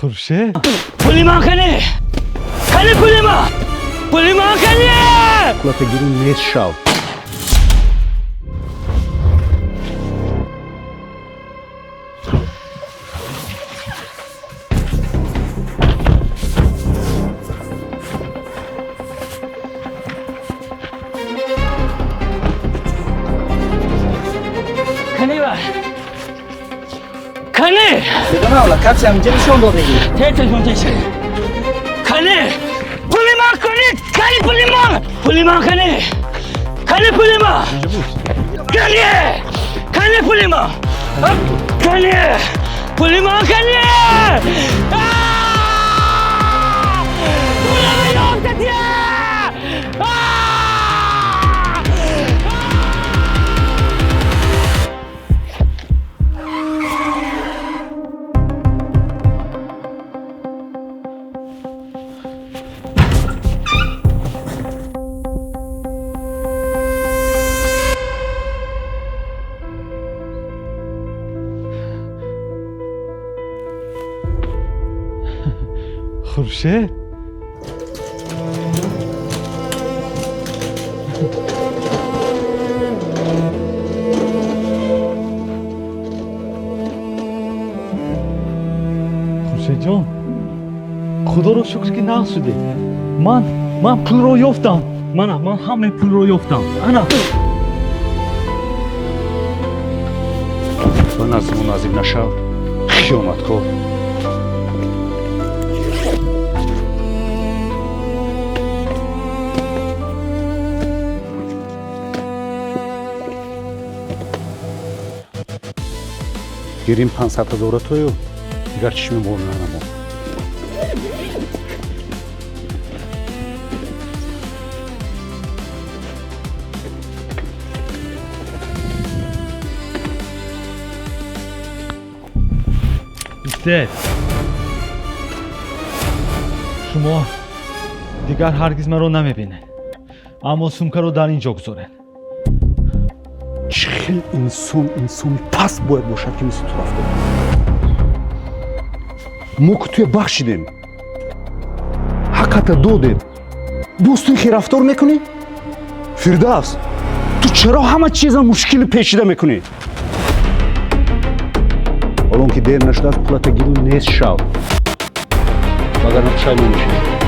Хуршед. Пули ман кане? Кане пули ман? Пули ман кане? Пулата гиру, нест шав. Кане ва? Кане? Бедонавла, капси ҳаминҷа нишон додагӣ. Те телефон теше. Кане? Пули ман кане? Кане пули ман? Пули ман кане? Кане пули ман? Кане? Кане пули ман? Кане? Пули ман кане? Пулама ёфтатия! Хуршед. Хуршедҷон, худоро шукр, ки нағз шудӣ. Ман пулро ёфтам. Мана, ман ҳамаи пулро ёфтам. Ана. Ба назму назим нашав, хиёнаткор. Гирим 500 ҳазора тою, дигар чишми моро нанамо. Истед. Шумо дигар ҳаргиз маро намебинед, аммо сумкаро дар ин ҷо гузоред. Чӣ хел инсон, инсони паст бояд бошад, ки мисли ту рафтор мо ки туя бахшидем, ҳаққата додем, боз ту хел рафтор мекунӣ? Фирдавс, ту чаро ҳама чиза мушкили печида мекунӣ? Ҳолон ки дер нашудааст, пулата гиру, нест шав, вагарна пушаймон мешавӣ.